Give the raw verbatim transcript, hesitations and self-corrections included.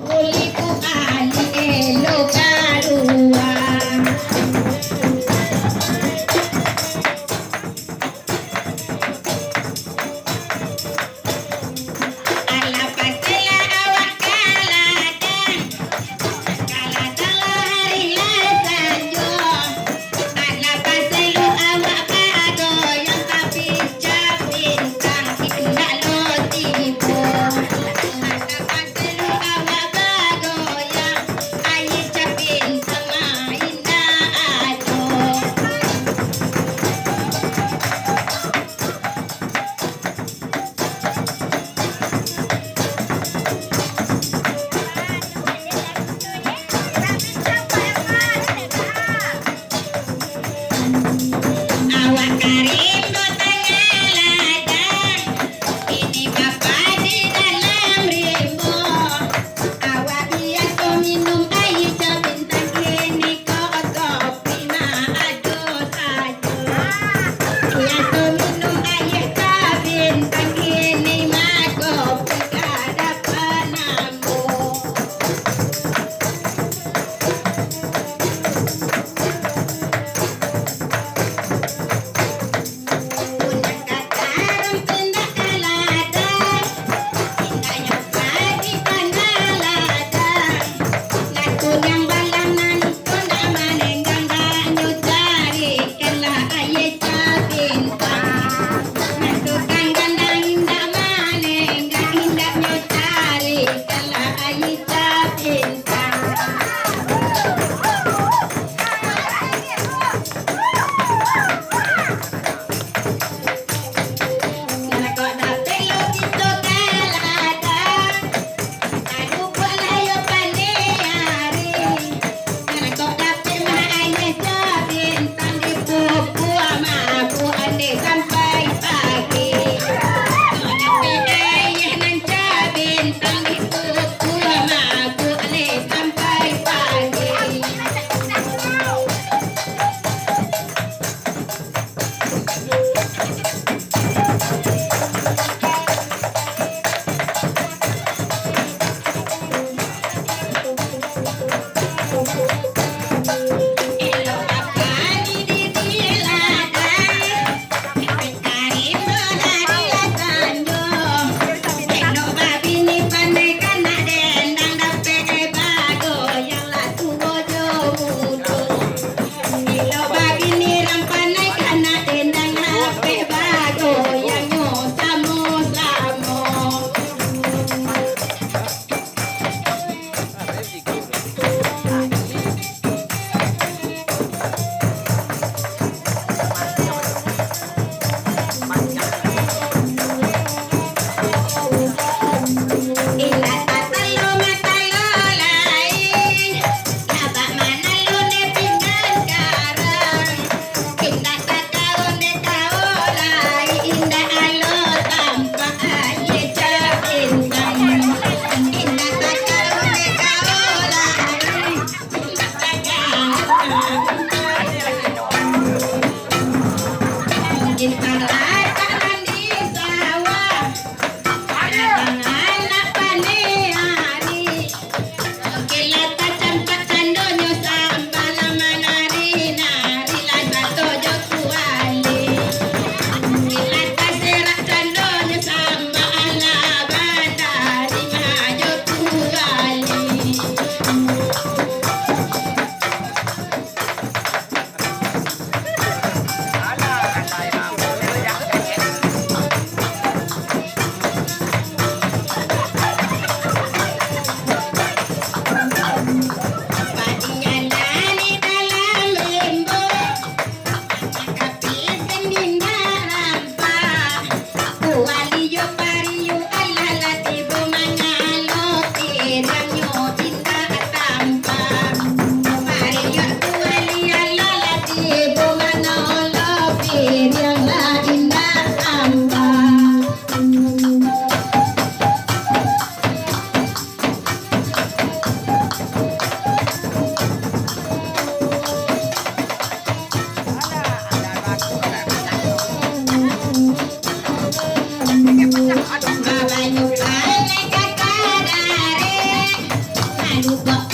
Kulik ku baliak elok kalua. Alah paselah awak ka ladang, ka ladang lah hari lah sanjo. Alah paselah awak bagoyang, tapi Capintang indak lo tibo. Alah paselah awak bagoyang, aia Capintang mah indak ado. Awak ka rimbo tangah ladang, kini bapadi dalam rimbo. Awak biaso minum aia Capintang, kini ko kopi mah ado sajo. Biaso minum aia Capintang, kini mah kopi kada panambo. Unang ka tarang pindah ka ladang, pindahnyo ka di tangah ladang. Nan kunyang balang nan ijo ndak manenggang, ndak nyo carikanlah aia Capintang. Nan tukang gandang indak manenggang, indak nyo carikanlah aia Capintang. Nan kok dapek lo kito ka ladang, tadukuak lah yo paneh ari. Nan kok dapek mah aia Capintang, dipupuah mah buah andeh sampai pagi. Kok dapek aia nan Capintang, dipupuah mah Lupa.